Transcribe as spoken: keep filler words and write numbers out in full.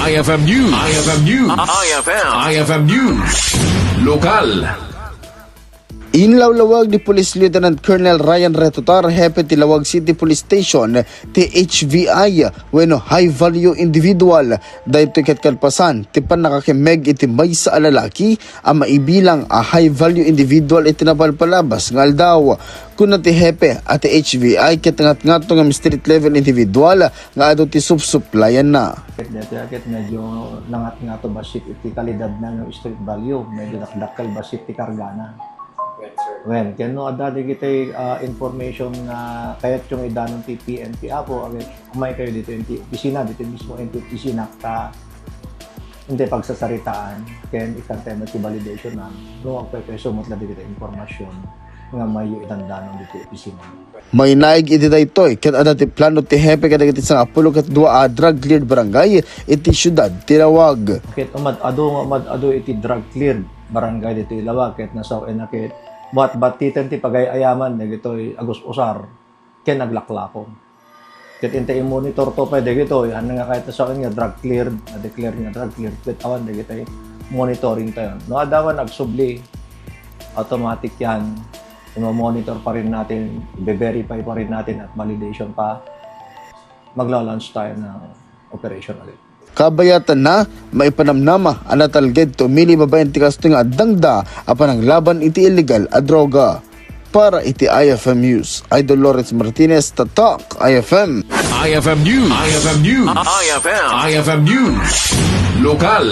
I F M News. I F M News. I F M. I F M News. Lokal. Inlawlawag ni Police Lieutenant Colonel Ryan Retutar, hepe ti Laoag City Police Station, ti H V I, wenno High Value Individual. Daytoy ket kalpasan ti pannakakimmeg iti maysa a lalaki a maibilang a high value individual iti napalpalabas nga aldaw. Kuna ti hepe a ti H V I ket ngatngato nga street level individual nga adu ti supsuplayanna. Ket daytoy ket medyo nangatngato bassit iti kalidadna no street value, medyo dakdakkel bassit ti kargana. Wen, ken no adda dagiti, ah, information nga kayatyo nga idanon ti P N P Apo, agay, umay kayo dito yung opisina, dito mismo yung opisina ta intay pagsasaritaan, ken ikantay met ti validation na no agpaypayso met la dagiti impormasyon nga mayo idandanon dito opisina. Mainaig iti daytoy, ket adda ti plano ti hepe kadagiti sangapulo ket dua a drug cleared barangay iti siudad ti Laoag. Ket umad-adu nga umad-adu iti drug cleared barangay ditoy Laoag ket nasaw-en a ket buat-battiten ti pagay-ayaman dagitoy agus-usar ken aglaklako. Ket intay i-monitor to pay dagitoy, haan nga kayat nasaw-en nga drug cleared, na-declare nga drug cleared, ket awan dagitoy monitoring tayo. No adda awan agsubli, automatic yan. Imo-monitor pa rin natin, i-verify pa rin natin at validation pa. Magla-launch tayo ng operation ulit. Kabayatanna, maipanamnama a natalged ti umili babaen ti kastoy nga addangda a pananglaban iti illegal a droga. Para iti I F M News, Idol Lawrence Martinez, Tatak I F M. I F M News. I F M News. I F M. I F M News. Lokal.